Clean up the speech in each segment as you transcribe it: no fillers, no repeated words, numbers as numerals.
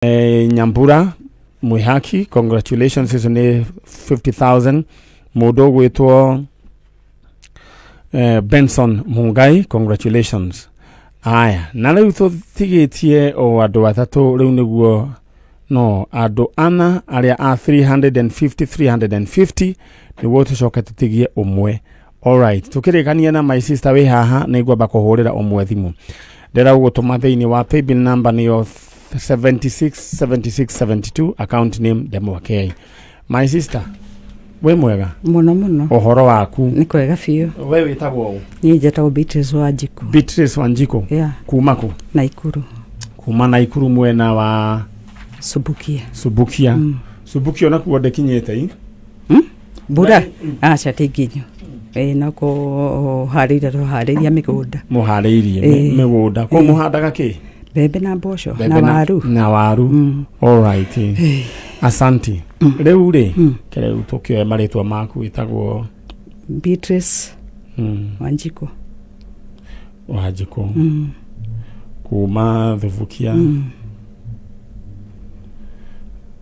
Nyambura Mwihaki, congratulations, icio nĩ 50,000. Mũndũ ũgwĩtwo Benson Mungai, congratulations. Aya, na rĩu tũtigĩtie o andũ atatũ rĩu nĩguo no andũ ana arĩa a 350 350 nĩguo tũcoke tũtigie ũmwe. Alright, tukirikania na my sister wĩ haha nĩ ngwamba kũhũrĩra ũmwe thimũ. Ndĩra gũgũtũma thĩinĩ wa paybill number nĩyo 767672, account name Ndemwa K. My sister, wĩ mwega? Mũno mũno. Ũhoro waku? Nĩ kwega biũ. We wĩtagwo ũ? Niĩ njetagwo Beatrice Wanjikũ. Beatrice Wanjikũ. Yeah. Kuma kũ? Naikuru. Kuma Naikuru mwena wa Subukia. Subukia. Subukia onakuo ndĩkinyĩte i? Mbura aca ti nginyu. Ĩĩ, no kũharĩria tũharĩria mĩgũnda. Mũharĩirie mĩgũnda kũu? Mũhandaga kĩ? Mbembe na mboco. Mbembe. Na waru. Na waru. Alright, asanti. Rĩu rĩ, rĩu tũkĩoe marĩtwa maku, wĩtagwo? Beatrice Wanjikũ. Wanjikũ kuma Thubukia.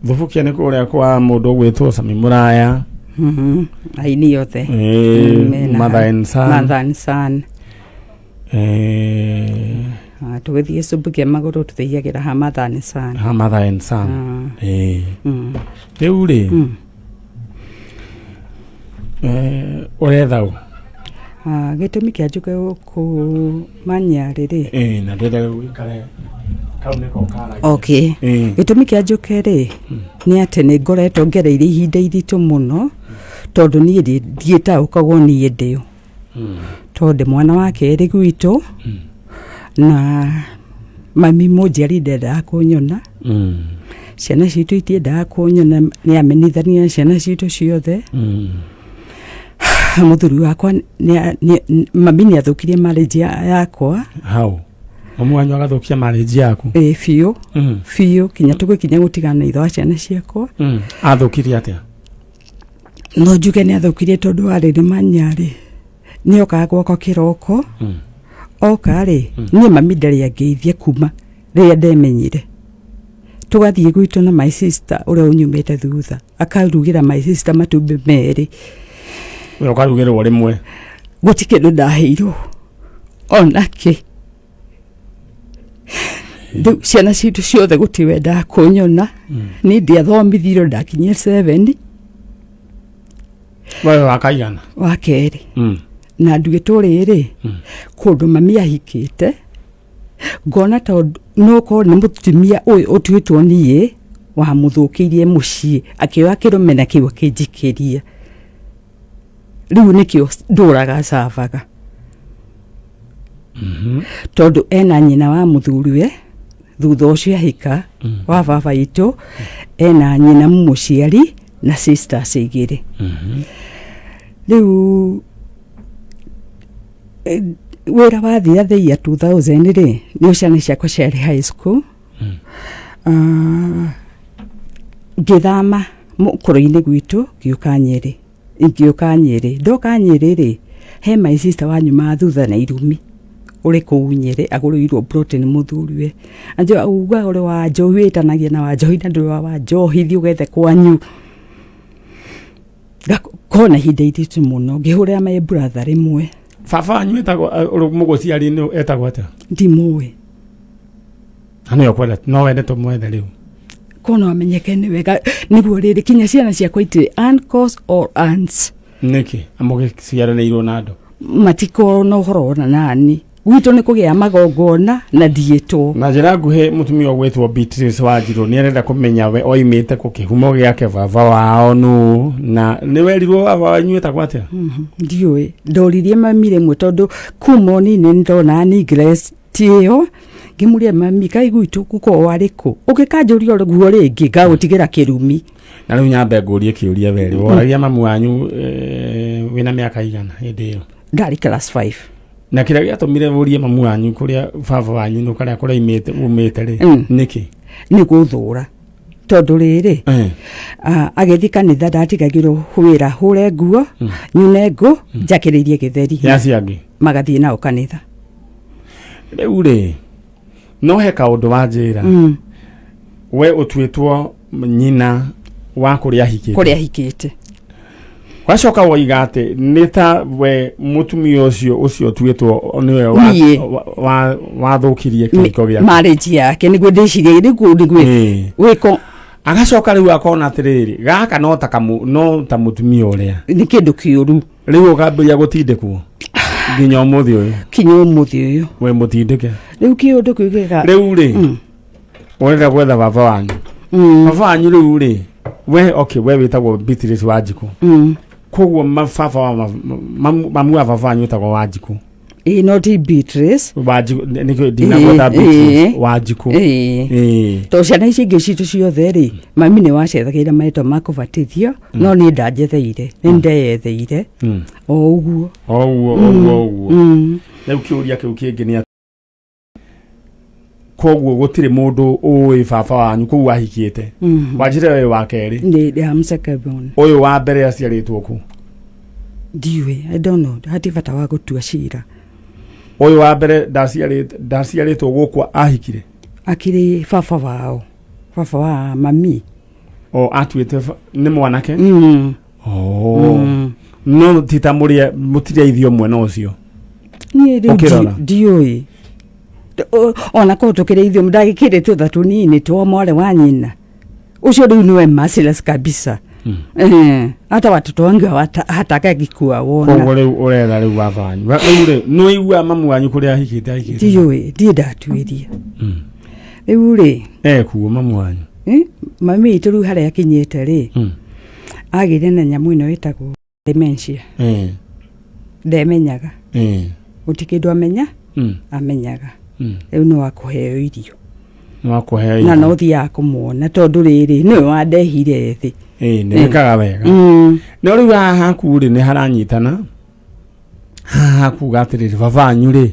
Thubukia nĩ kũrĩa kwa mũndũ ũgwĩtwo Sami Mũraya. Aini othe. Mena Mother and Son. Mother and Son. Ah, tũgĩthiĩ Subukia magũrũ tũthiagĩra ha Mother and Son. Ha Mother and Son. Rĩu rĩ, ũretha ũ? Ah, gĩtũmi kĩa njuke kũmanya rĩrĩ. Na ndĩrenda gũikare kau nĩko karagia. Okay. Gĩtũmi kĩa njuke rĩ nĩ atĩ nĩ ngoretwo ngereire ihinda iritũ mũno, tondũ niĩ ndiĩtaũkagwo niĩ ndĩũ, tondũ ndĩ mwana wa kerĩ gwitũ na mami mũnjiari ndendaga kũnyona. Ciana citũ itiendaga kũnyona, nĩ amenithania na ciana citũ ciothe. Mũthuri wakwa mami nĩ athũkirie marriage yakwa. Hau mamu wanyu agathũkia marriage yaku? Ĩ, biũ. Biũ, kinya tũgĩkinya gũtigana na ithe wa ciana ciakwa. Athũkirie atĩa? No njuge nĩ athũkirie tondũ wa rĩrĩ, manya rĩ, nĩ okaga gwakwa kĩroko. Oka rĩ, niĩ mami ndarĩ angeithie kuma rĩrĩa ndemenyire. Tũgathiĩ gwitũ na my sister ũrĩa ũnyumĩte thutha, akarugĩra my sister matumbĩ merĩ. We ũkarugĩrwo rĩmwe. Gũtirĩ kĩndũ ndaheirwo onakĩ. Rĩu ciana citũ ciothe gũtirĩ wendaga kũnyona. Niĩ ndiathomithirio, ndakinyire 7. We wakaigana? Wa kerĩ. Na nduĩtwo rĩrĩ kũndũ mami ahikĩte, ngona tondũ no korwo nĩ mũtumia ũyũ ũtuĩtwo niĩ wamũthũkĩirie mũciĩ, akĩoya kĩrũme na kĩu akĩnjikĩria. Rĩu nĩkĩo ndũraga cavaga, tondũ ena nyina wa mũthuriwe thutha ũcio ahika wa baba itũ, ena nyina mũciari na sisters igĩrĩ. Rĩu wĩra wathira the year 2000 rĩ, nĩo ciana ciakwa ciarĩ high school. Ah, ngĩthama mũkũrũ-inĩ gwitũ ngĩũka Nyĩrĩ. Ngĩũka Nyĩrĩ, ndoka Nyĩrĩ rĩ, he my sister wanyumaga thutha na irumi ũrĩ kũu Nyĩrĩ, agũrĩirwo plot nĩ mũthuriwe. Anjĩra uga ũrĩ wa njohi, wĩtanagia na wa njohi na ndũrĩ wa njohi, thiĩ ũgethe kwanyu. Ngakorwo na ihinda iritũ mũno, ngĩhũrĩra my brother rĩmwe. Baba wanyu etagwo mũgũciari nĩ etagwo atĩa? Ndimũĩ. Na nĩyo kwenda no wende tũmwethe rĩu? Kono amenyeke nĩ wega nĩguo rĩrĩ kinya ciana ciakwa itirĩ uncles or aunts. Nĩkĩ mũgĩciaranĩirwo na andũ? Matikorwo na ũhoro ona nani. Gwitũ nĩ kũgĩa magongona na ndiĩtwo. Na njĩra nguhĩ, mũtumia ũgwĩtwo Beatrice Wanjirũ nĩ arenda kũmenya we oimĩte kũ, kĩhumo gĩake, baba wao nũ, na nĩ werirwo baba wanyu etagwo atĩa? Ndiũĩ. Ndoririe mami rĩmwe, tondũ kuma o nini nĩ ndona neglect ĩyo. Ngĩmũria, "Mami, kaĩ gwitũ gũkorwo warĩ kũ? Ũngĩkanjũria guo rĩngĩ ngagũtigĩra kĩrumi." Na rĩu nyambe ngũrie kĩũria werĩ, woragia mamu wanyu wĩna mĩaka igana hĩndĩ ĩyo? Ndarĩ class 5. Na kĩrĩa gĩatũmire ũrie mamu wanyu kũrĩa baba wanyu nũ, karĩa kũrĩa umĩte rĩ, nĩkĩ? Nĩ gũthũra, tondũ rĩrĩ, agĩthiĩ kanitha ndatigagĩrwo wĩra, hũre nguo, nyune ngũ, njakĩrĩirie gĩtheri. Ya acio angĩ magathiĩ nao kanitha. Rĩu rĩ, no he kaũndũ wanjĩra. We ũtuĩtwo nyina wa kũrĩa ahikĩte. Kũrĩa ahikĩte. Wacoka woiga atĩ nĩ ta we mũtumia ũcio ũcio ũtuĩtwo nĩwe Niĩ. wathũkirie kĩhiko gĩake. Marriage yake nĩguo ndĩciria nĩguo wĩko. Agacoka rĩu akona atĩrĩrĩ, gaka no ta kamu, no ta mũtumia ũrĩa nĩ kĩndũ kĩũru. Rĩu ũkambĩrĩria gũtindĩkwo nginya ũmũthĩ ũyũ. Kinya ũmũthĩ ũyũ. We mũtindĩke. Rĩu kĩũndũ kĩu gĩka Rĩu rĩ, ũrenda gwetha baba wanyu. Baba wanyu rĩu rĩ, we, okay, we wĩtagwo Beatrice Wanjikũ. Koguo baba wa mamu wa baba wanyu wĩtagwo Wanjikũ. Ĩĩ, no ti Beatrice. Wanjikũ nĩkĩo ndinagweta. Beatrice Wanjikũ. Ĩĩ. Tondũ ciana ici ingĩ citũ ciothe rĩ, mami nĩ wacethagĩra marĩtwa ma kũbatithio, no niĩ ndanjetheire, nĩ ndeyetheire o ũguo. O ũguo, o ũguo, ũguo. Rĩu kĩũria kĩu kĩngĩ nĩ atĩ koguo gũtirĩ mũndũ ũĩ baba wanyu kũu ahikĩte. Wanjĩre ũyũ wa kerĩ. Nĩ ndĩ am second born. Ũyũ wa mbere aciarĩtwo kũ? Ndiũĩ, I don't know, hati bata wa gũtua cira. Ũyũ wa mbere ndaciarĩtwo gũkũ ahikire? Akĩrĩ baba wao, baba wa mami. O atuĩte nĩ mwanake? Mm. Oh. No ti ta mũrĩ mũtirĩ aithio mwena ũcio? Niĩ rĩu Ũkĩrora? Ndiũĩ. Ona korwo tũkĩrĩithio ndagĩkĩrĩ tũtha tũnini twa mwarĩ wa nyina ũcio rĩu nĩwe merciless kabisa. Hata watoto wangu hatakagi kuwaona. Koguo rĩu ũretha rĩu baba wanyu. Rĩu rĩ, nĩ ũigua mamu wanyu kũrĩa ahikĩte ahikĩte? Ndiũĩ, ndiĩ ndatuĩria rĩu rĩ. Ekuo mamu wanyu? Mami witũ rĩu harĩa akinyĩte rĩ, agĩire na nyamũ ĩno ĩtagwo dementia. Ndemenyaga. Gũtirĩ kĩndũ amenya amenyaga. Rĩu nĩ wa kũheo irio. Nĩ wa kũheo Na irio. no thiaga kũmuona tondũ rĩrĩ nĩwe wandehire thĩ. Ĩĩ, nĩ wĩkaga wega. No rĩu haha haku rĩ, nĩ haranyitana haha hakuga atĩrĩrĩ, baba wanyu rĩ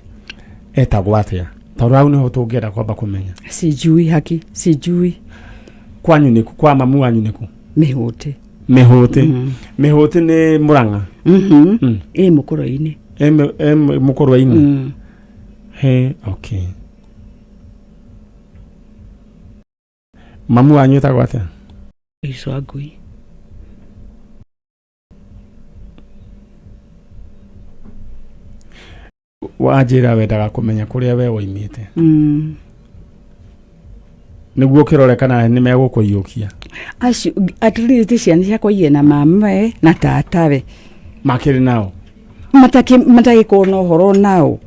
etagwo atĩa? Tondũ hau nĩho tũngĩenda kwamba kũmenya. Sijui, haki sijui. Kwanyu nĩkũ? Kwa mamu wanyu nĩkũ? Mĩhũte. Mĩhũtĩ. Mĩhũtĩ nĩ Mũrang'a? Ĩ mũkũrwe-inĩ. Ĩ mũkũrwe-inĩ. He, okay, mamu wanyu etagwo atĩa? Icwa ngui. Wanjĩra wendaga kũmenya kũrĩa we woimĩte. Nĩguo ũkĩrore kana nĩ megũkũiyũkia. Acio at least ciana ciakwa iye na mamawe na tatawe. Makĩrĩ nao. Matagĩkorwo na ũhoro nao,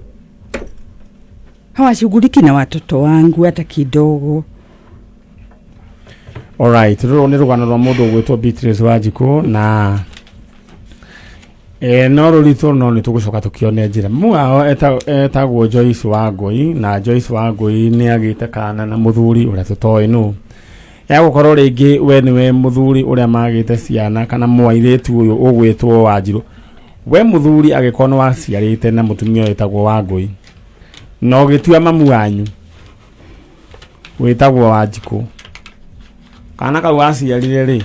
hawashughuliki na watoto wangu hata kidogo. Alright, rũrũ nĩ rũgano rwa mũndũ ũgwĩtwo Beatrice Wanjikũ na no rũritũ, no nĩ tũgũcoka tũkĩone njĩra. Mamu wao etagwo Joyce Wangũi, na Joyce Wangũi nĩ agĩte kana na mũthuri ũrĩa tũtoĩ nũ. Yagũkorwo rĩngĩ we nĩwe mũthuri ũrĩa magĩte ciana kana mwairĩtu ũyũ ũgwĩtwo Wanjirũ. We mũthuri agĩkorwo nĩ waciarĩte na mũtumia wĩtagwo Wangũi na ũgĩtua mamu wanyu wĩtagwo Wanjikũ. Kana kau waciarire rĩ,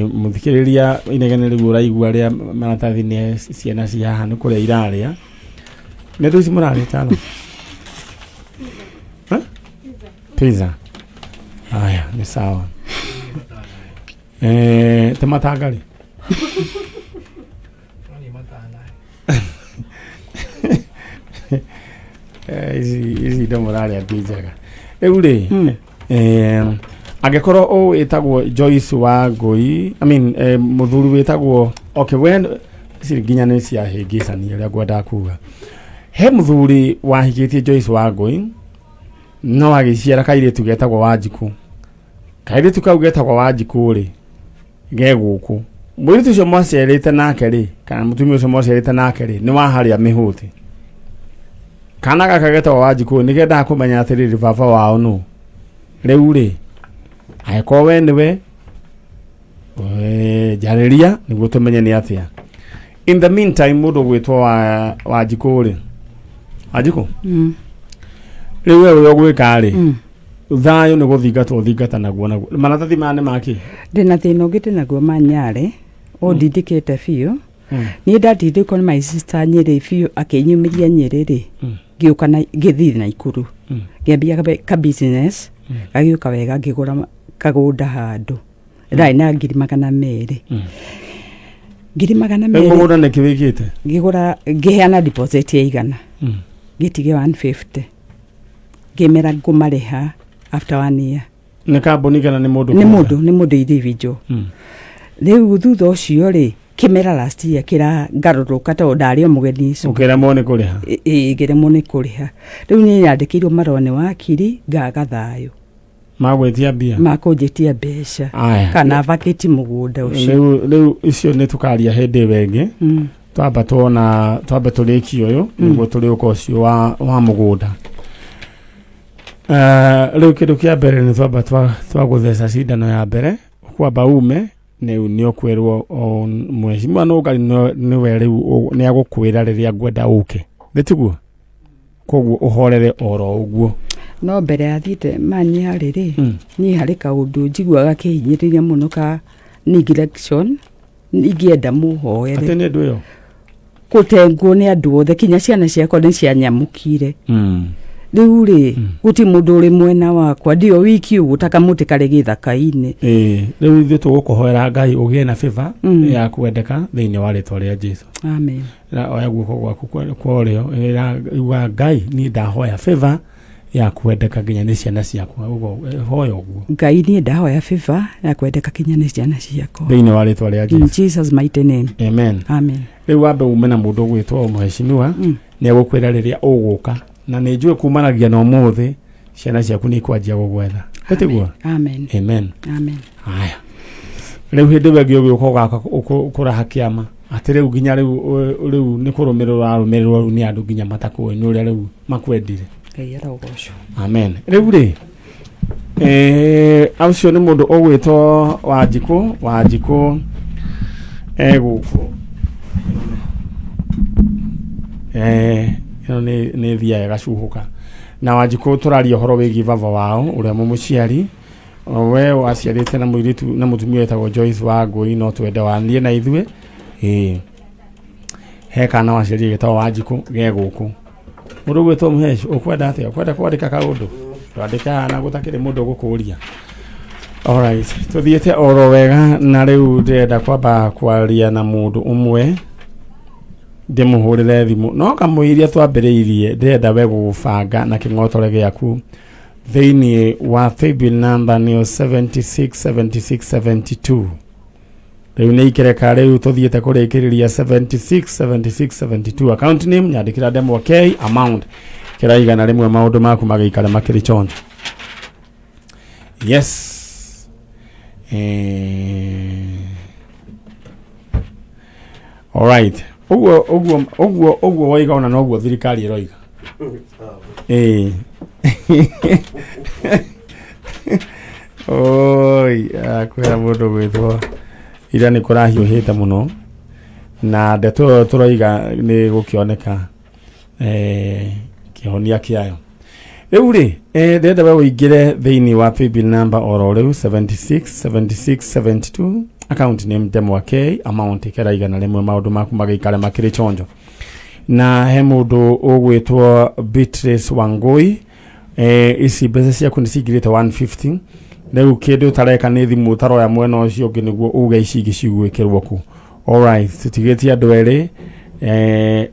mũthikĩrĩria, inegene rĩu ũraigua rĩa maratathi nĩ ciana ci haha nĩ kũrĩa irarĩa. Nĩ ndũ ici mũrarĩa tano? Eh? Pizza. Haya, ni sawa. Tematangari. Ici indo mũrarĩa ti njega. Rĩu rĩ, angĩkorwo ũũ wĩtagwo Joyce wa Ngũi, I mean, mũthuri wĩtagwo, okay, we ici nginya nĩ ciahĩngĩcania ũrĩa ngwendaga kuga. He mũthuri wahikĩtie Joyce wa Ngũi no agĩciara kairĩtu getagwo Wanjikũ. Kairĩtu kau getagwo Wanjikũ rĩ, ge gũkũ. Mũirĩtu ũcio mwaciarĩte nake rĩ, kana mũtumia ũcio mwaciarĩte nake rĩ, nĩ wa harĩa Mĩhũtĩ. Kana gaka getagwo Wanjikũ nĩ kendaga kũmenya atĩrĩrĩ, baba wao nũ. Rĩu rĩ, angĩkorwo we nĩwe njarĩria nĩguo tũmenye nĩ atĩa. In the meantime, mũndũ ũgwĩtwo wa Wanjikũ rĩ, Wanjikũ, rĩu we ũrĩa ũgwĩka rĩ, thayũ nĩ gũthingatwo ũthingatanaguo naguo. Maratathi maya nĩ makĩ? Ndĩna thĩna ũngĩ ndĩnaguo manyarĩ ũndindĩkĩte biũ. Niĩ ndatindĩkwo nĩ my sister Nyĩrĩ biũ, akĩnyumĩria Nyĩrĩ rĩ, ngĩũka na ngĩthiĩ Naikuru, ngĩambia ka business gagĩũka wega, ngĩgũra kagũnda handũ ndarĩ na 200,000, ngiri magana Rĩu merĩ. Mũgũnda nĩkĩ wĩkĩte? Ngĩgũra, ngĩheana deposit ya 100, ngĩtige 150, ngĩmera ngũmarĩha after one year. Nĩ kambuni kana nĩ mũndũ Nĩ kũmbe? Mũndũ, nĩ mũndũ individual. Rĩu thutha ũcio rĩ, kĩmera last year kĩrangarũrũka tondũ ndarĩ o mũgeni icio. Ũkĩremwo nĩ kũrĩha. Ngĩremwo nĩ kũrĩha. Rĩu niĩ nyandĩkĩirwo marũa nĩ wakiri ngaga thayũ. Magwĩtia mbia. Makũnjĩtia mbeca. Aya. Kana vacate mũgũnda ũcio. Rĩu icio nĩ tũkaria hĩndĩ ĩyo ĩngĩ. Twamba tuona, twambe tũrĩkie ũyũ nĩguo tũrĩũka ũcio wa mũgũnda. Rĩu kĩndũ kĩa mbere nĩ twamba twagũtheca cindano ya mbere, ũkwamba ume rĩu nĩ ũkwĩrwo o mheshimiwa Nũngari nĩwe rĩu nĩ agũkwĩra rĩrĩa ngwenda ũke, nĩ tiguo? Koguo ũhorere oro ũguo. No mbere ya thiĩte manyarĩ rĩ, niĩ harĩ kaũndũ njiguaga kĩhinyĩrĩria mũno ka neglection, ingĩenda mũhoere. Atĩ nĩ ũndũ ĩyo. Kũtengwo nĩ andũ othe, kinya ciana ciakwa nĩ cianyamũkire. Rĩu rĩ, gũtirĩ mũndũ ũrĩ mwena wakwa, ndio wiki ũguo ta kamũtĩ karĩ gĩthaka-inĩ. Ĩĩ, rĩu ithuĩ tũgũkũhoera Ngai ũgĩe na favor ya kwendeka thĩinĩ wa rĩtwa rĩa Jesu. Amen. Na oya guoko gwaku kwa ũrĩo, ĩra uga, "Ngai, niĩ ndahoya favor ya kwendeka nginya nĩ ciana ciakwa." Ũguo hoya ũguo. Ngai, niĩ ndahoya favor ya kwendeka kinya nĩ ciana ciakwa. Thĩinĩ wa rĩtwa rĩa In Jesu. Jesus mighty name. Amen. Amen. Rĩu wambe ume na mũndũ ũgwĩtwo mheshimiwa, nĩ egũkwĩra rĩrĩa ũgũka, na nĩ njũĩ kumanagia na ũmũthĩ ciana ciaku nĩ ikwanjia gũgwetha, ĩtiguo? Amen. Amen. Amen. Haya, rĩu hĩndĩ ĩyo ĩngĩ ũgĩũka ũgaka kũraha kĩama atĩ rĩu nginya rĩu rĩu nĩ kũrũmĩrĩrwo ũrarũmĩrĩrwo rĩu nĩ andũ nginya matakũĩ nĩ ũrĩa rĩu makwendire. Ngai arogocwo. Amen. Rĩu rĩ, ũcio nĩ mũndũ ũgwĩtwo Wanjikũ. Wanjikũ egũkũ. Ĩno nĩ thiaga ĩgacuhũka na Wanjikũ. Tũraria ũhoro wĩgiĩ baba wao ũrĩa mũmũciari we waciarĩte na mũirĩtu na mũtumia wĩtagwo Joyce wa Ngũi. No twende wanrie na ithuĩ. Ĩĩ, he kana waciarire getagwo Wanjikũ ge gũkũ. Mũndũ ũgwĩtwo Mũhecu, ũkwenda atĩa? Ũkwenda kwandĩka kaũndũ? Twandĩka haha na gũtakĩrĩ mũndũ ũgũkũria. Alright, tũthiĩte oro wega, na rĩu ndĩrenda kwamba kwaria na mũndũ ũmwe, ndĩmũhũrĩre thimũ, no kamũiria twambĩrĩirie ndĩrenda we gũgũbanga na kĩng'otore gĩaku thĩinĩ wa paybill number nĩyo 767672. Rĩu nĩ ikereka, rĩu tũthiĩte kũrĩkĩrĩria 767672. Account name nyandĩkĩra ndemwa K, amount kĩra 100, maũndũ maku magĩikare makĩrĩ chonjo. Yes, alright, ũguo ũguo ũguo ũguo woiga, ona noguo thirikari ĩroiga. Ĩĩ, oi, kwĩra mũndũ gwĩtwo ira nĩ kũrahiũhĩte mũno, na ndeto ĩyo tũroiga nĩ gũkĩoneka kĩhonia kĩayo. Rĩu rĩ, ndĩrenda we ũingĩre thĩinĩ wa paybill number oro rĩu 76 76 72, account name ndemwa K, amount ĩkĩra 100, maũndũ maku magĩikare makĩrĩ chonjo. Na he mũndũ ũgwĩtwo Beatrice Wangui, ici mbeca ciaku nĩ cingirĩte 150. Rĩu kĩndũ ũtareka nĩ thimũ ũtaroya mwena ũcio ũngĩ nĩguo uge ici ingĩ cigwĩkĩrwo ku. Alright, tũtigĩtie andũ erĩ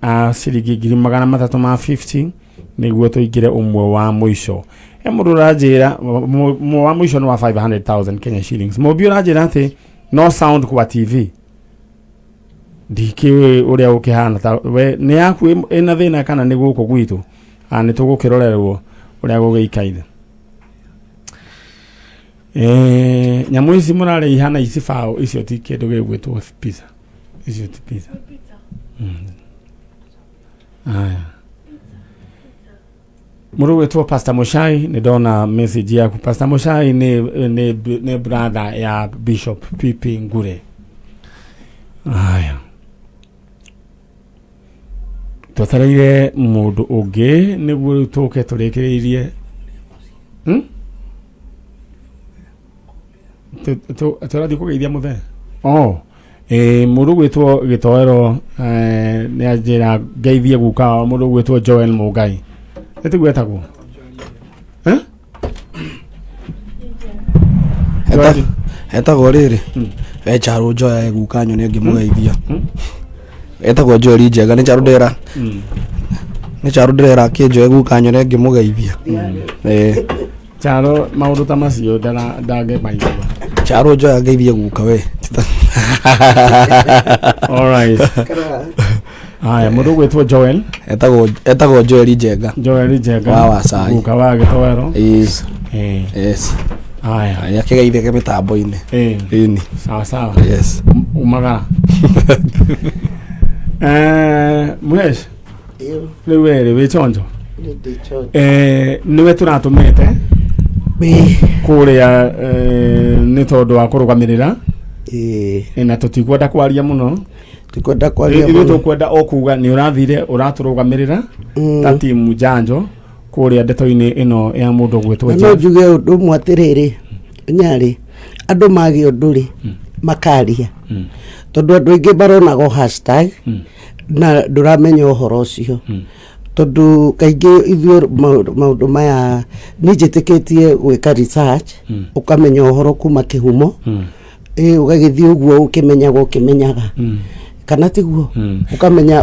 a ciringi 350,000 nĩguo tũingĩre ũmwe wa mũico. He mũndũ ũranjĩra ũmwe wa mũico nĩ wa 500,000 Kenya shillings. Mũmbi ũranjĩra atĩ no sound kwa TV, ndikĩũĩ ũrĩa ũkĩhana ta we nĩ yaku ĩna thĩna kana nĩ gũkũ gwitũ. Nĩ tũgũkĩrorerwo ũrĩa gũgĩikaire. Nyamũ ici mũrarĩa ihana ici bao, icio ti kĩndũ gĩgwĩtwo pizza, icio ti pizza. Aya, mũndũ gwĩtwo Pastor Mushai, nĩ ndona message yaku. Pastor Mushai nĩ brother ya Bishop PP Ngure. Aya, twetereire mũndũ ũngĩ nĩguo rĩu tũke tũrĩkĩrĩirie. Tũrathiĩ kũgeithia mũthee. Oh, Ĩ mũndũ gwĩtwo gĩtoero nĩ anjĩra ngeithie guka wao mũndũ gwĩtwo Joel Mũngai nĩ tiguo etagwo. Eh? Joel. Etagwo rĩrĩ e Charo Njoya e guka nyone ngĩmũgeithia. Etagwo Joel Njega nĩ Charo ndĩra nĩ Charo ndĩrera kĩnjoe guka nyone ngĩmũgeithia. Eh. Charo maũndũ ta macio ndangĩmaigua. Charo Njoya ngeithie guka we. Alright. Haya, mũndũ ũgwĩtwo Joel. Etagwo Joel Njenga. Joel Njenga. Wa Wacai. Guka wa gĩtoero. Yes. Eh. Yes. Haya. Nĩ akĩgeithie mĩtambo-inĩ. Eh. Ĩni. Sawa sawa. Yes. Umagara. Mwesh. Rĩu werĩ wĩ chonjo. Nĩwe tũratũmĩte kũrĩa nĩ tondũ wa kũrũgamĩrĩra na tũtikwenda kwaria mũno. Tikwenda kwaria ithuĩ mũno. Tũkwenda o kuga nĩ ũrathire ũratũrũgamĩrĩra ta timu njanjo kũrĩa ndeto-inĩ ĩno ya mũndũ ũgwĩtwo Na no Jeff. njuge ũndũ ũmwe atĩrĩrĩ, nyarĩ andũ magĩa ũndũ rĩ makaria, tondũ andũ aingĩ maronaga o hashtag na ndũramenya ũhoro ũcio, tondũ kaingĩ ithuĩ maũndũ maya niĩ njĩtĩkĩtie gwĩka research, ũkamenya ũhoro kuma kĩhumo. Ĩ ũgagĩthiĩ ũguo ũkĩmenyaga ũkĩmenyaga, kana tiguo?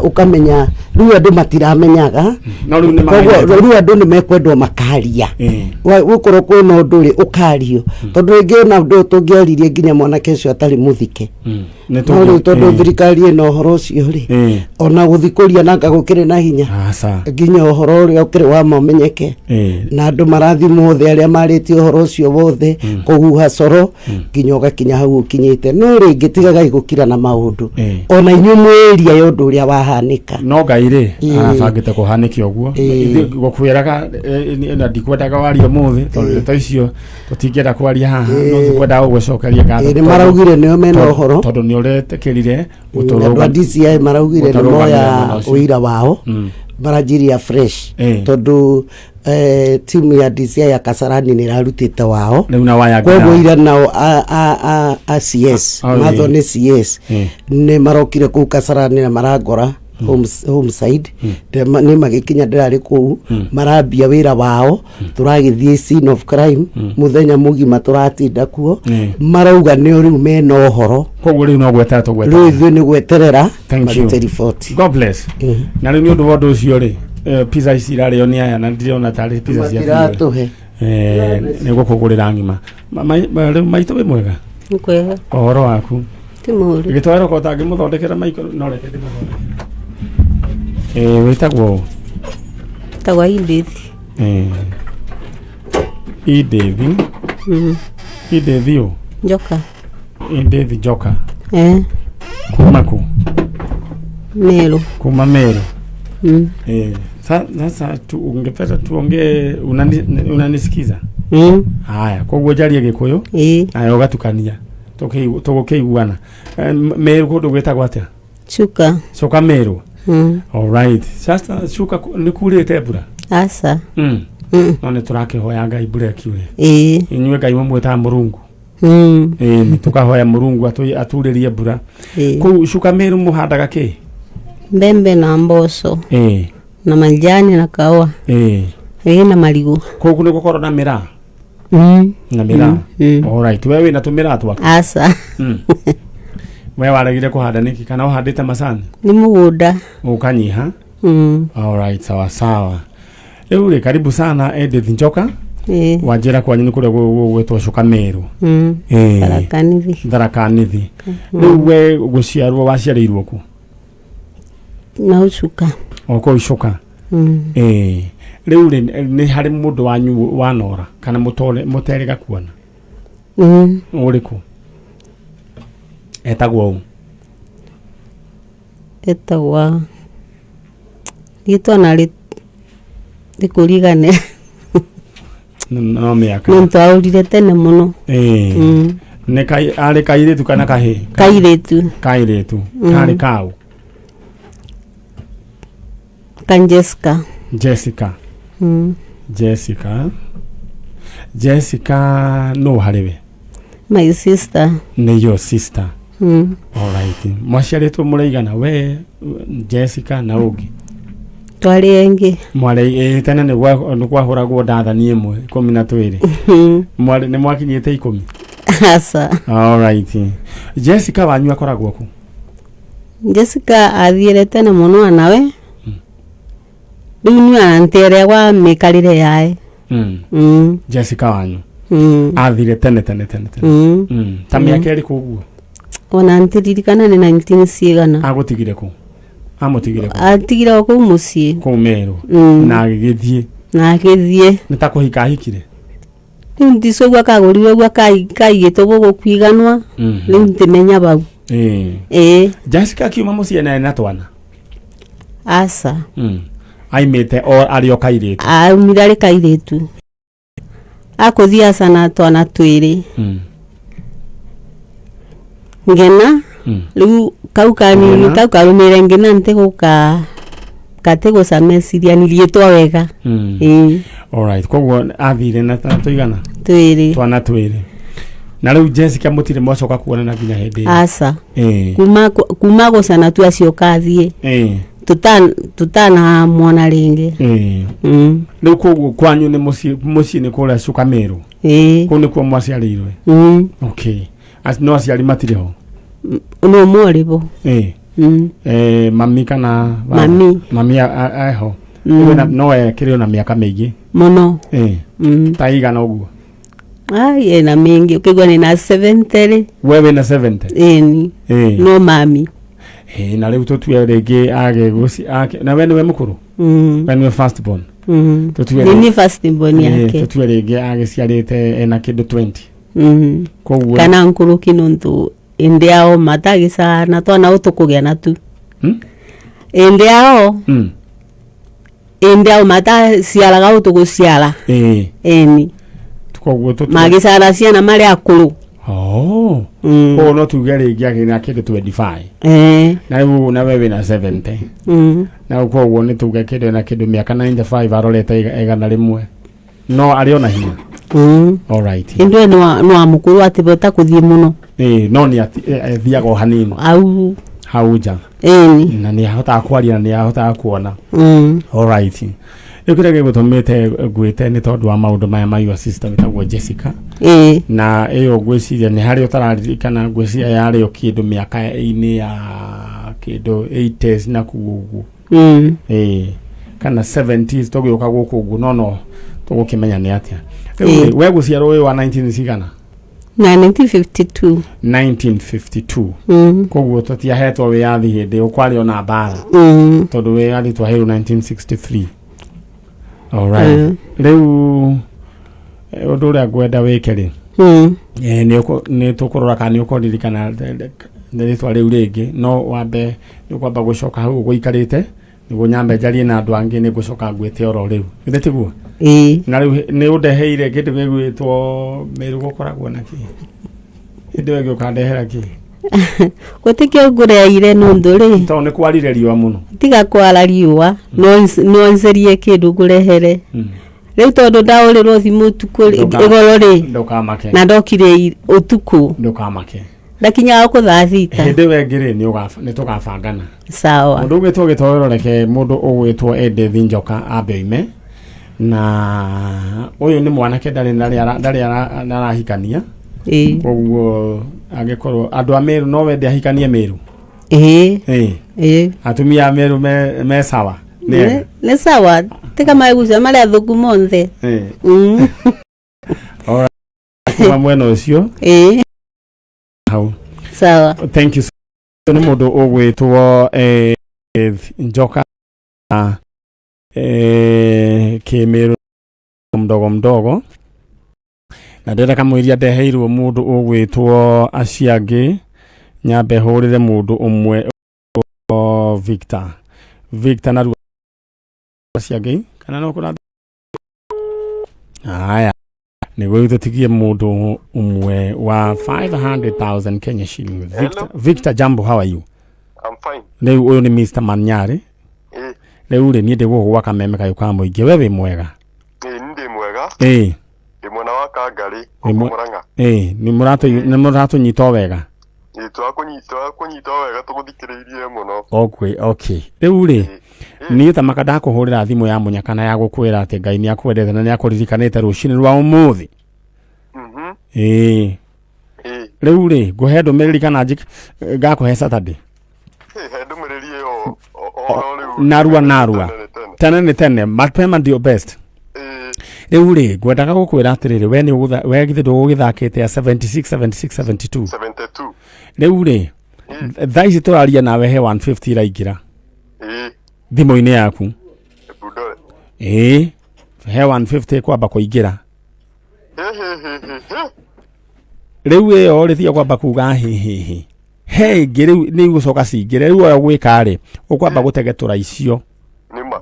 Ũkamenya rĩu andũ matiramenyaga. No rĩu nĩ Koguo mamenyete. Rĩu andũ nĩ mekwendwo makaria. Gũkorwo kwĩna ũndũ rĩ ũkario, tondũ rĩngĩ ona ũndũ ũyũ tũngĩaririe nginya mwanake ũcio atarĩ mũthike. Nĩ No rĩu tondũ thirikari ĩna ũhoro ũcio rĩ, ona gũthikũria nanga gũkĩrĩ na hinya Aca. nginya ũhoro ũrĩa ũkĩrĩ wa ma ũmenyeke. Na andũ marathimwo othe arĩa marĩtie ũhoro ũcio wothe kũhuha coro nginya ũgakinya hau ũkinyĩte. No rĩngĩ tigagai gũkira na maũndũ, ona inyuĩ mwĩria ya ũndũ ũrĩa wahanĩka. No Ngai rĩ arabangĩte kũhanĩke ũguo. Ithuĩ gũkwĩraga na ndikwendaga warie ũmũthĩ tondũ ndeto icio tũtingĩenda kwaria haha, no tũkwendaga gũgũcokeria ngatho Ĩ, nĩ maraugire nĩo mena ũhoro. Tondũ nĩ ũretĩkĩrire Andũ a DCI maraugire nĩ gũtũrũgamĩrĩra moya mwena ũcio. ũira wao maranjiria fresh, tondũ timu ya DCI ya Kasarani nĩ ĩrarutĩte wao. Rĩu na waya Koguo ira nao a CS mathwo nĩ CS nĩ marokire kũu Kasarani na marangora homicide. Nĩ magĩkinya ndĩrarĩ kũu marambia wĩra wao, tũragĩthiĩ scene of crime mũthenya mũgima tũratinda kuo. Marauga nĩo rĩu mena ũhoro. Koguo rĩu no gwetera Rĩu tũgweterera. Ithuĩ nĩ gweterera Thank you. marute riboti. God bless. Na rĩu nĩ ũndũ wa ũndũ ũcio rĩ, pizza ici irarĩo nĩ aya na ndirona tarĩ pizza cia biũ. Matiratũhe. Nĩ gũkũgũrĩra ng'ima. Rĩu maitũ wĩ mwega? Nĩ kwega. Ũhoro waku? Ti mũũru. Gĩtwaro ko ũtangĩmũthondekera maiko no reke ndĩmũthondekere. Wĩtagwo ũ? Tagwa Edith. Edith. Edith ũ? Njoka. Edith Njoka. Eh. Kuma kũ? Meru. Kuma Meru. Sasa tu ungependa tuongee, unanisikiza? Mm. Haya, koguo njarie Gĩkũyũ nawe ũgatukania tũgũkĩiguana. Meru kũndũ gwĩtagwo atĩa? Chuka. Coka Meru. Alright. Sasa cuka nĩ kurĩte mbura? Aca. No nĩ tũrakĩhoya Ngai mbura ĩkiure. Ĩĩ. Inyuĩ Ngai mũmwĩtaga Mũrungu. Ĩĩ, nĩ tũkahoya Mũrungu aturĩrie mbura. Ĩĩ. Kũu cuka Meru mũhandaga kĩ? Mbembe na mboco. Na majani na kaũa. Ĩĩ, na marigũ. Kũu nĩ gũkorwo na mĩraa? Na mĩraa. Alright, we wĩna tũmĩraa twaku? Aca. We waregire kũhanda nĩkĩ, kana ũhandĩte macani? Nĩ mũgũnda. Ũkanyiha. Alright, sawa sawa. Rĩu rĩ, karibu sana Edith Njoka. Wanjĩra kwanyu nĩ kũrĩa gwĩtwo Cuka Meru. Tharaka Nithi. Tharaka Nithi. Rĩu we gũciarwo waciarĩirwo kũ? Na ũcuka. O kũu Cuka. Rĩu rĩ, nĩ harĩ mũndũ wanyu wanora kana mũterĩga kuona? Ũrĩkũ? Etagwo ũ? Etagwa rĩtwa na rĩkũrigane. No mĩaka. Nĩ twaũrire tene mũno. Nĩ arĩ kairĩtu kana kahĩĩ? Kairĩtu. Kairĩtu. Karĩ kaũ? Kan Jessica. Jessica. Jessica. Jessica no harĩ we? My sister. Nĩ your sister. Alright. Alright. Mwaciarĩtwo mũraigana we Jessica na ũngĩ? Twarĩ aingĩ. Mwarĩ tene nĩ kwahũragwo ndathani ĩmwe 12. Mwarĩ nĩ mwakinyĩte 10? Aca. Alright. Jessica wanyu akoragwo kũ? Jessica athiĩre tene mũno anawe rĩu niĩ ananterĩa gwa mĩikarĩre yae. Jessica wanyu athire tene tene tene tene. Ta mĩaka ĩrĩkũ ũguo? Ona ntiririkana nĩ 19 cigana. Agũtigire kũ? Amũtigire kũ? Atigire o kũu mũciĩ. Kũu Meru? Na agĩgĩthiĩ? Na agĩthiĩ. Nĩ ta kũhika ahikire? Rĩu nticũ ũguo akagũrirwe ũguo kaigĩtwo gũkũ kwiganwa. Rĩu ntimenya bau. Ĩĩ. Jessica akiuma mũciĩ na twana? Aca. Aimĩte o arĩ o kairĩtu? Aumire arĩ kairĩtu. Akũthiĩ aca na twana twĩrĩ. Ngena rĩu kau kanini. Ngena. Kau karũmĩrĩre ngena ntigũka gatigũca meciria niriĩtwo wega. Ĩĩ. Alright, koguo athire na twana tũigana? Twĩrĩ. Twana twĩrĩ. Na rĩu Jessica mũtirĩ mwacoka kuonana nginya hĩndĩ ĩyo? Aca. Kuma gũcana tu acio kathiĩ. Tutanamwona rĩngĩ. Rĩu koguo kwanyu nĩ mũciĩ, mũciĩ nĩ kũrĩa Cuka Meru? Ĩĩ. Kũu nĩkuo mwaciarĩirwe? Okay. No aciari matirĩ ho? Nĩ ũmwe ũrĩ bo. Mami kana baba? Mami. Mami eho? No ekĩrĩ ona mĩaka mĩingĩ? Mũno. Ta igana ũguo? Ai, ena mĩingĩ ũkĩigua nĩ na 70 rĩ. We wĩna 70? Ĩni. No mami. Na rĩu tũtue rĩngĩ age na we nĩwe mũkũrũ? We nĩwe first born? Tũtue Nĩ first born yake. Tũtue rĩngĩ agĩciarĩte ena kĩndũ 20. Koguo Kana nkũrũki nũntũ ĩndĩ ao matagĩcana twana ũtũkũgĩa na tu. Ĩndĩ ao ĩndĩ ao mataciaraga ũtũgũciara. Ĩni. Koguo tũtue Magĩcara ciana marĩ akũrũ. Oh. Koguo no tuge rĩngĩ agĩ na kĩndũ 25. Na rĩu na we wĩna 70. Na rĩu koguo nĩ tuge kĩndũ na kĩndũ mĩaka 95 arorete 100. No arĩ ona hinya. Alright. Ĩndĩ we nĩ wa mũkũrũ atĩbota kũthiĩ mũno. No nĩ athiaga o hanini. Au. Hau nja. Ĩni. Na nĩ ahotaga kwaria na nĩ ahotaga kuona. Alright. Rĩu kĩrĩa gĩgũtũmĩte ngwĩte nĩ tondũ wa maũndũ maya ma your sister wĩtagwo Jessica. Na ĩyo ngwĩciria nĩ harĩa ũtararirikana, ngwĩciria yarĩ o kĩndũ mĩaka-inĩ ya kĩndũ 80s na kũu ũguo. Kana 70s tũgĩũka gũkũ ũguo no tũgũkĩmenya nĩ atĩa. Rĩu rĩ, we gũciarwo wĩ wa 19 cigana? Na 1952. 1952. Koguo tũtiahetwo wĩyathi hĩndĩ ĩyo, kwarĩ ona mbara. Tondũ wĩyathi twaheirwo 1963. Alright. Rĩu ũndũ ũrĩa ngwenda wĩke rĩ, nĩ tũkũrora kana nĩ ũkũririkana rĩtwa rĩu rĩngĩ, no wambe nĩ ũkwamba gũcoka hau ũgũikarĩte nĩguo nyambe njarie na andũ angĩ, nĩ ngũcoka ngwĩte oro rĩu, githĩ tiguo? Ĩĩ. Na rĩu nĩ ũndeheire kĩndũ gĩgwĩtwo Mĩrũ, gũkoragwo na kĩ hĩndĩ ĩyo ĩngĩ ũkandehera kĩ? Gũtikĩo ngũreire nũndũ rĩ. Tondũ nĩ kwarire riũa mũno. Tiga kwara riũa, no ncerie kĩndũ ngũrehere. Rĩu tondũ ndaũrĩrwo thimũ ũtukũ ĩgoro rĩ. Ndũkamake. Na ndokire ũtukũ. Ndũkamake. Ndakinyaga gũkũ thaa 6. Hĩndĩ ĩyo ĩngĩ rĩ, nĩ tũgabangana. Sawa. Mũndũ ũgwĩtwo gĩtoero, reke mũndũ ũgwĩtwo Edith Njoka ambe oime. Na ũyũ nĩ mwanake ndarĩ arahikania. Koguo angĩkorwo andũ a Meru no wende ahikanie Meru? Ĩĩ. Ĩĩ. Atumia a Meru me sawa? Nĩ ega? Nĩ sawa, tiga magucia marĩa athũku monthe. Alright. Kuma mwena ũcio. Ĩĩ. Hau. Sawa. Thank you. Nĩ mũndũ ũgwĩtwo Njoka Kĩmĩrũ mdogo mdogo, na ndĩrenda kamũiria ndeheirwo mũndũ ũgwĩtwo acio angĩ, nyambe hũrĩre mũndũ ũmwe Victor. Victor narua acio angĩ kana no kũra. Haya, nĩguo tũtigie mũndũ ũmwe wa 500,000 Kenya shilling. Victor, Victor, jambo, how are you? I'm fine. Rĩu ũyũ nĩ Mr. Manyari. Rĩu rĩ, niĩ ndĩ gũkũ gwa kameme kayũ ka mũingĩ, we wĩ mwega? Ĩĩ, nĩ ndĩ mwega. Ndĩ mwena wa Kangarĩ, Wĩ gũkũ Mũrang'a. Ĩĩ, nĩ mũratũnyita o wega? Ĩĩ. Tũrakũnyita wega tũgũthikĩrĩirie mũno. Okay, okay. Rĩu rĩ, niĩ ta maka ndakũhũrĩra thimũ ya mũnyaka na ya gũkwĩra atĩ Ngai nĩ akwendete na nĩ akũririkanĩte rũcinĩ rwa ũmũthĩ. Ĩĩ. Rĩu rĩ, ngũhe ndũmĩrĩri kana ngakũhe Saturday? He ndũmĩrĩri ĩyo oro rĩu. Narua narua. Tene nĩ tene. Tene nĩ tene, mapema ndio best. Rĩu rĩ, ngwendaga gũkwĩra atĩrĩrĩ, we nĩ we githĩ ndũgũgĩthakĩte ya 76 76 72? 72. Rĩu rĩ, thaa ici tũraria nawe he 150 iraingĩra thimũ-inĩ yaku. Bundore. Ĩĩ, he 150 kwamba kũingĩra. He he he he he. Rĩu ĩyo rĩ, tiga kwamba kuga hĩhĩhĩ, he ĩngĩ rĩu nĩ igũcoka cingĩre. Rĩu oyo gwĩka rĩ, ũkwamba gũtegetũra icio. Nĩma.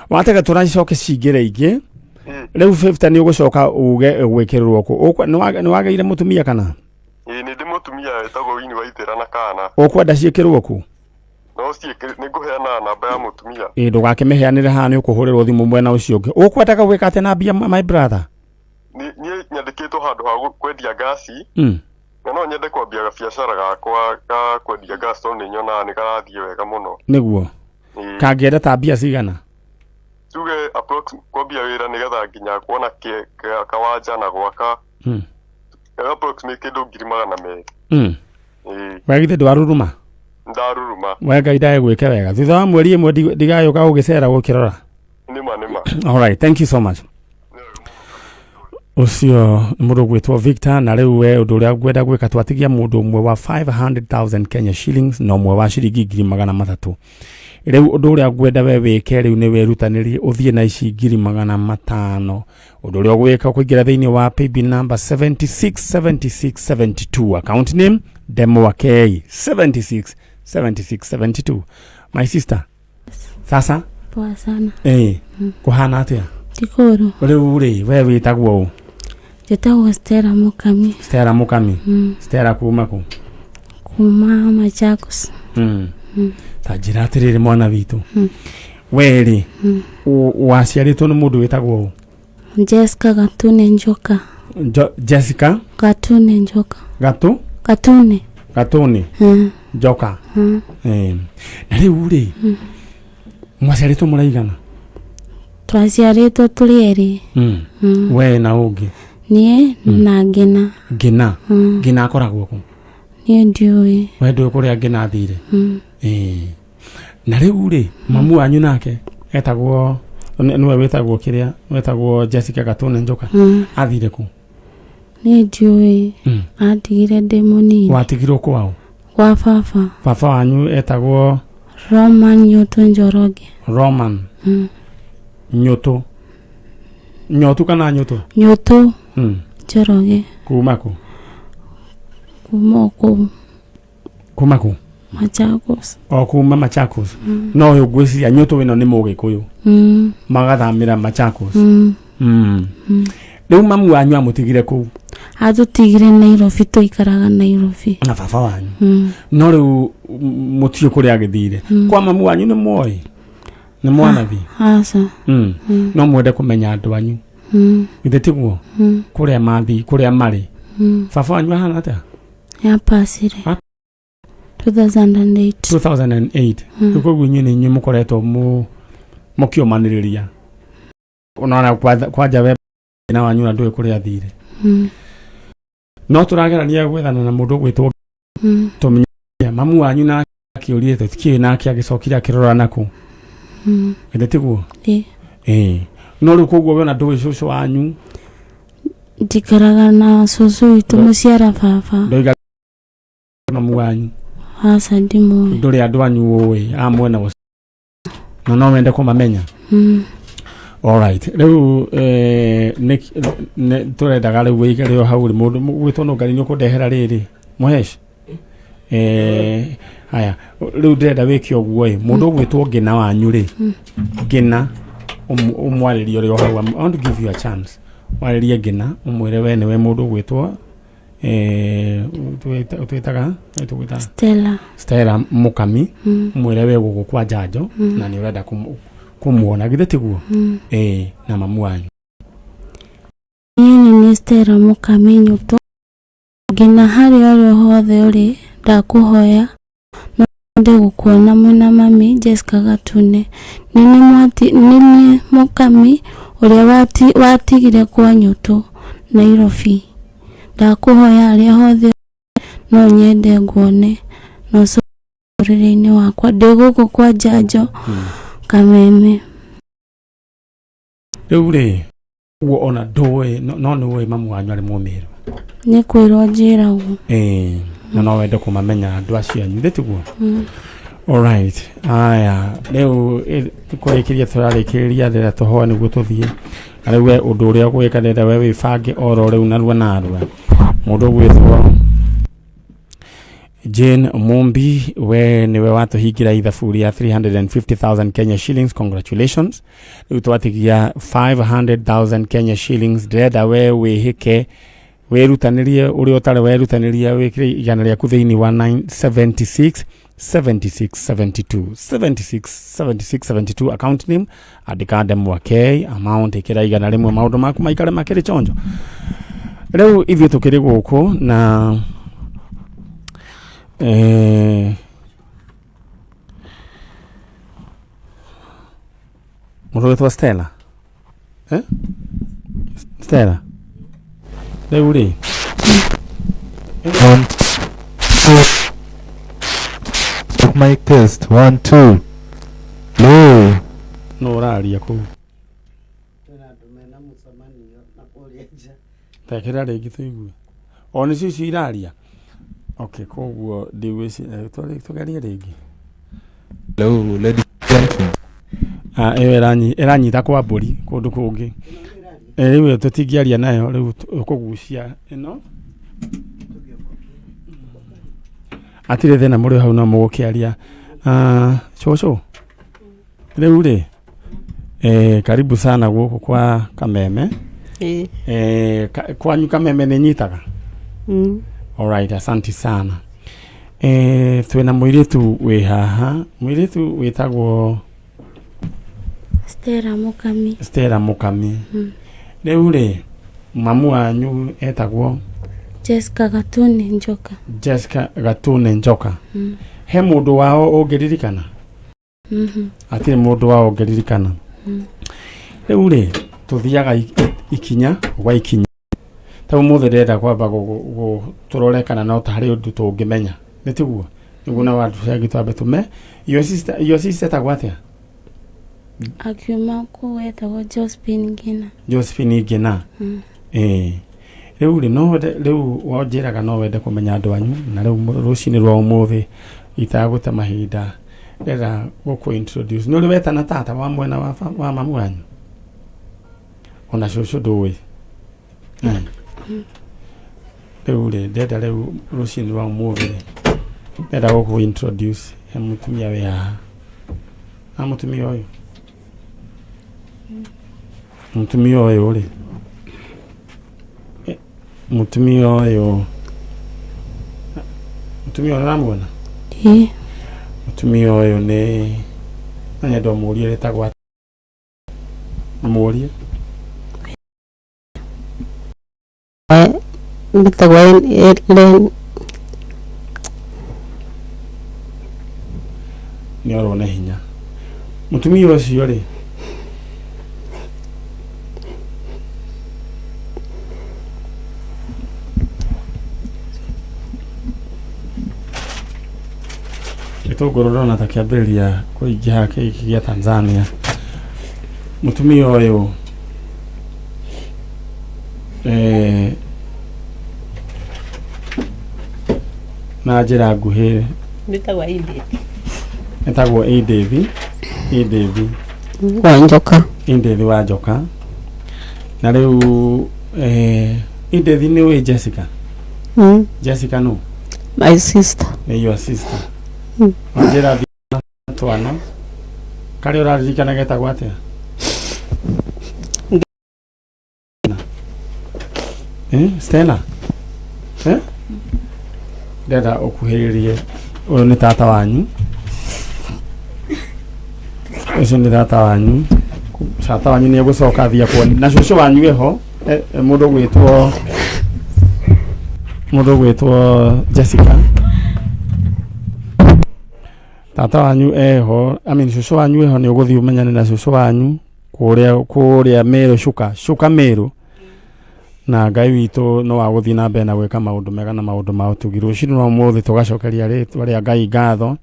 Wategetũra icoke cingĩre ingĩ. Rĩu 50 nĩ ũgũcoka uge gwĩkĩrĩrwo kũ? Nĩ wagĩire mũtumia kana? Ĩĩ, nĩ ndĩ mũtumia wĩtagwo Winnie Waithera na kana. Ũkwenda ciĩkĩrwo kũ? No ciĩkĩrĩ, nĩ ngũheana namba ya mũtumia. Ĩĩ, ndũgakĩmĩheanĩre haha, nĩ ũkũhũrĩrwo thimũ mwena ũcio ũngĩ. Ũkwendaga gwĩka atĩa na mbia, my brother? Niĩ nyandĩkĩtwo handũ ha kwendia ngasi. Na no nyende kwambia gabiacara gakwa ga kwendia gas tondũ nĩ nyonaga nĩ karathiĩ wega mũno. Nĩguo. Kangĩenda ta mbia cigana? Tuge approx kwambia wĩra nĩgetha nginya kuona kawanja na gwaka. Approximate kĩndũ 200,000. Ĩĩ. We githĩ ndwaruruma? Ndaruruma. We Ngai ndae gwĩke wega, thutha wa mweri ĩmwe ndigayũka gũgĩcera gũkĩrora. Nĩma nĩma. All right, thank you so much. Ũcio nĩ mũndũ ũgwĩtwo Victor. Na rĩu we ũndũ ũrĩa ngwenda gwĩka, twatigia mũndũ ũmwe wa 500,000 Kenya shillings na ũmwe wa ciringi 300,000. Rĩu ũndũ ũrĩa ngwenda we wĩke rĩu nĩ wĩrutanĩrie ũthiĩ na ici 500,000. Ũndũ ũrĩa ũgwĩka, ũkũingĩra thĩinĩ wa paybill number 767672, account name Ndemwa K, 76 76 72. My sister, sasa? Poa sana. Kũhana atĩa? Tikuru. Rĩu rĩ, we wĩtagwo ũ? Njĩtagwo Stella Mukami. Stella Mukami. Stella kuma kũ? Kuma Machakos. Ta njĩra atĩrĩrĩ, mwana witũ, we rĩ, waciarĩtwo nĩ mũndũ wĩtagwo ũ? Jessica Gatune Njoka. Jessica Gatune Njoka. Gatu Gatune. Gatuni Njoka. Na rĩu rĩ, mwaciarĩtwo mũraigana? Twaciarĩtwo tũrĩ erĩ. We na ũngĩ? Niĩ na Ngina. Ngina. Ngina akoragwo kũ? Niĩ ndiũĩ. We ndũĩ kũrĩa Ngina athire? Ĩĩ. Na rĩu rĩ, mamu wanyu nake etagwo nĩwe wĩtagwo kĩrĩa wĩtagwo Jessica Gatune Njoka, athire kũ? Niĩ ndiũĩ. Andigire ndĩ mũnini. Watigirwo kwao? Kwa baba. Baba wanyu etagwo? Roman Nyutu Njoroge. Roman Nyutu, Nyotu kana Nyutu? Nyutu. Njoroge. Kuma kũ? Kuma o kũu. Kuma kũ? Machakos. O kuma Machakos. No ũyũ ngwĩciria Nyutu ĩno nĩ Mũgĩkũyũ. Magathamĩra Machakos. Rĩu mamu wanyu amũtigire kũu? Atũtigire Nairobi, tũikaraga Nairobi. Na baba wanyu. No rĩu mũtiũ kũrĩa agĩthire kwa mamu wanyu nĩ mwoĩ nĩ mwanathi? Aca. No mwende kũmenya andũ anyu? Githĩ tiguo? Kũrĩa mathi, kũrĩa marĩ. Baba wanyu ahana atĩa? Yapacire. Ah. 2008. 2008. Rĩu koguo inyuĩ nĩ inyuĩ mũkoretwo mũkĩũmanĩrĩria, unaona kwanja we na wanyu na ndũĩ kũrĩa athire. No tũragerania gwethana na mũndũ ũgwĩtwo tũmenye mamu wanyu na akĩũrire tũtikĩũĩ nake agĩcokire akĩrora nakũ. Githĩ tiguo? Ĩ. Ĩĩ, no rĩu koguo we ona ndũĩ cũcũ wanyu? Njikaraga na cũcũ witũ mũciara baba. Ndoiga mamu wanyu. Aca, ndimũĩ. Ndũrĩ andũ anyu ũĩ a mwena ũcio na no wende kũmamenya? Alright, rĩu tũrendaga rĩu wĩigare o hau rĩ, mũndũ gwĩtwo no Ngai nĩ ũkũndehera rĩrĩ mũhesh. Haya, rĩu ndĩrenda wĩke ũguo ĩ, mũndũ ũgwĩtwo Ngĩna wanyu rĩ, Ngĩna ũmwarĩrie ũrĩ o hau. I want to give you a chance warĩrie Ngĩna, ũmwĩre we nĩwe mũndũ ũgwĩtwo twĩtaga tũgwĩta Stella. Stella Mukami. Mwĩre we gũkũ kwa njanjo na nĩ ũrenda kũmuona, githĩ tiguo? Ĩĩ, na mamu wanyu. Niĩ nĩ niĩ Stella Mukami Nyuto. Ngina harĩa ũrĩ hothe ũrĩ. Ndakũhoya no nyende gũkuona mwĩna mami Jessica Gatune. Nĩ niĩ Mũkami ũrĩa watigire kwa Nyũtũ, Nairobi. Ndakũhoya harĩa hothe no nyende nguone na ũcoke mũtũrĩre-inĩ wakwa. Ndĩ gũkũ kwa Njanjo, Kameme. Rĩu rĩ, ũguo ona ndũĩ no no nĩ ũĩ mamu wanyu arĩ mũmĩrũ? Nĩ kwĩrwo njĩragwo. Ĩĩ, na no wende kũmamenya andũ acio anyu, thĩ tiguo? Alright, aya rĩu kũrĩkĩria tũrarĩkĩrĩria, ndĩrenda tũhoe nĩguo tũthiĩ. Na rĩu we ũndũ ũrĩa ũgwĩka, ndĩrenda we wĩbange oro rĩu narua narua. Mũndũ ũgwĩtwo Jane Mumbi, we niwe watũhingĩra ithabu rĩa 350,000 Kenya shillings. Congratulations. Rĩu twatigia 500,000 Kenya shillings. Ndĩrenda we wĩhĩke, wĩrutanĩrie ũrĩa ũtarĩ werutanĩria, wĩkĩre 100 rĩaku thĩinĩ wa 976 76 72 76 76 72. Account name andĩka Ndemwa K, amount ĩkĩra 100, maũndũ maku maikare makĩrĩ chonjo. Rĩu ithuĩ tũkĩrĩ gũkũ na mũndũ wĩtwo Stella, eh? Stella, rĩu rĩ One, two. Mic test. One, two. Hello. No ũraria kũu? Kwĩna andũ mena mũcemanio na kũrĩa nja. Tekĩra rĩngĩ tũigue. O nĩcio icio iraria. Okay, koguo ndigwĩci tũgerie rĩngĩ. Hello, ladies and gentlemen. Ah, ĩyo ĩranyita kwa mbũri kũndũ kũngĩ. Rĩu ĩyo tũtingĩaria nayo, rĩu ũkũgucia ĩno. Atirĩ thĩna, mũrĩ hau no mũgũkĩaria. Ah, cũcũ, rĩu rĩ karibu sana gũkũ kwa Kameme. Ĩĩ. Kwanyu Kameme nĩ nyitaga? Mm. Alright, asante sana. Twĩna mũirĩtu wĩ haha, mũirĩtu wĩtagwo Stella Mukami. Stella Mukami. Rĩu rĩ, mamu wanyu etagwo? Jessica Gatune Njoka. Jessica Gatune Njoka. He mũndũ wao ũngĩririkana? Hatirĩ mũndũ wao ũngĩririkana. Rĩu rĩ, tũthiaga ikinya gwa ikinya. Ta ũmũthĩ ndĩrenda kwamba tũrore kana no ta harĩ ũndũ tũngĩmenya, nĩ tiguo? Nĩguo na wandũ angĩ twambe tũme. Your sister, your sister etagwo atĩa? Akiuma kũu etagwo Josephine Ngina. Josephine Ngina. Ĩĩ, rĩu rĩ, no wende, rĩu wanjĩraga no wende kũmenya andũ anyu, na rĩu rũcinĩ rwa ũmũthĩ itagũte mahinda, ndĩrenda gũkũ introduce. Nĩ ũrĩ wetana tata wa mwena wa mamu wanyu? Ona cũcũ ndũĩ? Rĩu rĩ, ndĩrenda rĩu rũcinĩ rwa ũmũthĩ rĩ, ndĩrenda gũkũ introduce he mũtumia wĩ haha. Na mũtumia ũyũ rĩ, mũtumia ũyũ ũramuona? Ĩĩ. Mũtumia ũyũ nĩ no nyende ũmũrie rĩtagwo atĩa? Mũrie. Mbĩtagwo Ellen. Nĩ orwo nĩ hinya mũtumia ũcio rĩ. Gĩtũngũrũ ndona ta kĩambĩrĩria kũingĩha gĩkĩ gĩa Tanzania. Mũtumia ũyũ na njĩra nguhĩ Mbĩtagwo Edith. Etagwo Edith, Edith Wa Njoka. Edith wa Njoka. Na rĩu Edith, nĩ ũĩ Jessica? Mm. Jessica nũ? My sister. Nĩ your sister. Mm. Wanjĩra twana karĩa ũraririkana getagwo atĩa? Stella, eh? Ndenda ũkuhĩrĩrie. Ũyũ nĩ tata wanyu, ũcio nĩ tata wanyu. Tata wanyu nĩ egũcoka athiĩ akuone na cũcũ wanyu ĩho, mũndũ ũgwĩtwo Jessica. Tata wanyu eho, I mean, cũcũ wanyu eho, nĩ ũgũthiĩ ũmenyane na cũcũ wanyu kũrĩa Meru, cuka Meru, na Ngai witũ no agũthiĩ na mbere na gwĩka maũndũ mega na maũndũ ma ũtugi. Rũcinĩ rwa ũmũthĩ tũgacokeria rĩtwa rĩa Ngai ngatho,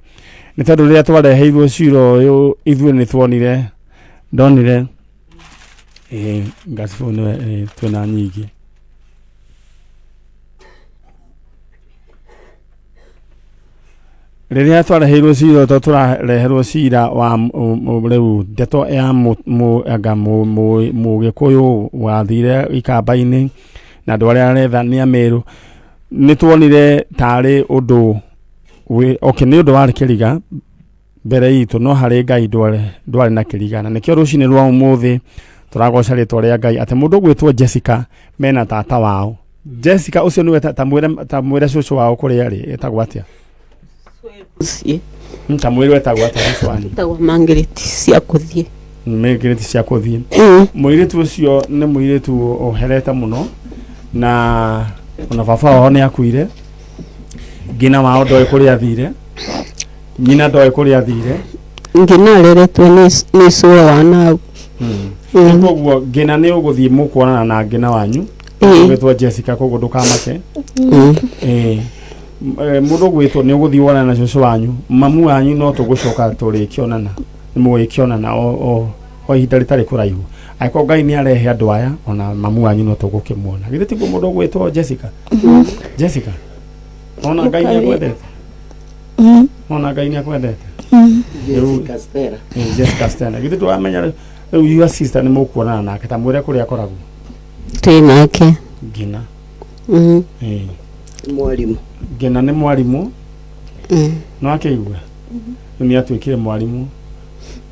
nĩ tondũ rĩrĩa twareheirwo cira ũyũ ithuĩ nĩ tuonire, ndonire ngacibũ nĩwe twĩna nyingĩ. Rĩrĩa twareheirwo cira ũyũ, tũrareherwo cira wa rĩu ndeto ya anga mũgĩkũyũ wathire ikamba-inĩ na andũ arĩa aretha nĩ Amerũ, nĩ tuonire tarĩ ũndũ okay, nĩ ũndũ warĩ kĩriga mbere itũ, no harĩ Ngai ndwarĩ na kĩriga. Na nĩkĩo rũcinĩ rwa ũmũthĩ tũragoca rĩtwa rĩa Ngai atĩ mũndũ ũgwĩtwo Jessica mena tata wao. Jessica ũcio nĩwe ta mwĩre cũcũ wao kũrĩa arĩ etagwo atĩa? Gũthiĩ. Ta mwĩre etagwo atĩa cũcũ wanyu? Tagwo mangiriti cia kũthiĩ. Mĩngĩrĩti cia kũthiĩ. Mũirĩtu ũcio nĩ mũirĩtu ũherete mũno, na ona baba wao nĩ akuire, ngina wao ndoĩ kũrĩa athire, nyina ndoĩ kũrĩa athire. Ngina areretwo nĩ cũwe wa nau. Koguo ngina nĩ ũgũthiĩ mũkuonana na ngina wanyu ũgwĩtwo Jessica, koguo ndũkamake. Mũndũ ũgwĩtwo nĩ ũgũthiĩ wonana na cũcũ wanyu, mamu wanyu no tũgũcoka tũrĩkĩonana, nĩ mũgĩkĩonana o ihinda rĩtarĩ kũraihu, angĩkorwo Ngai nĩ arehe andũ aya, ona mamu wanyu no tũgũkĩmuona. Githĩ tiguo mũndũ ũgwĩtwo Jessica? Jessica, ona Ngai nĩ akwendete. Ona Ngai nĩ akwendete. Jessica Stella. Jessica Stella, githĩ ndũramenya rĩu your sister nĩ mũkuonana nake? Ta mwĩre kũrĩa akoragwo. Twĩ nake. Ngina. Mwarimũ. Ngina nĩ mwarimũ. No akĩigua rĩu nĩ atuĩkire mwarimũ,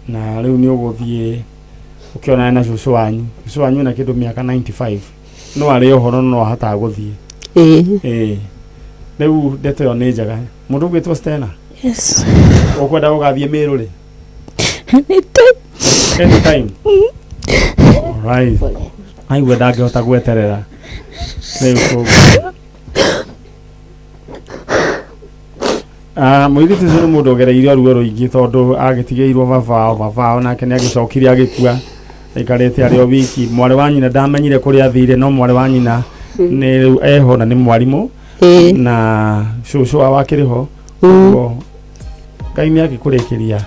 na rĩu nĩ ũgũthiĩ ũkĩonana na cũcũ wanyu. Cũcũ wanyu ena kĩndũ mĩaka 95, no arĩ ũhoro no ahotaga gũthiĩ. Rĩu ndeto ĩyo nĩ njega. Mũndũ ũgwĩtwo Stella? Yes. Ũkwenda gũgathiĩ Mĩrũ rĩ? Anytime. Anytime. Alright. Aigua ndangĩhota gweterera rĩu koguo. Ah, mũirĩtu ũcio nĩ mũndũ ũgereire ruo rũingĩ, tondũ agĩtigĩirwo baba wao, baba wao nake nĩ agĩcokire agĩkua aikarĩte arĩ o wiki. Mwarĩ wa nyina ndamenyire kũrĩa athire, no mwarĩ wa nyina nĩ rĩu eho na nĩ mwarimũ, na cũcũ wao akĩrĩ ho. Koguo Ngai nĩ agĩkũrĩkĩria.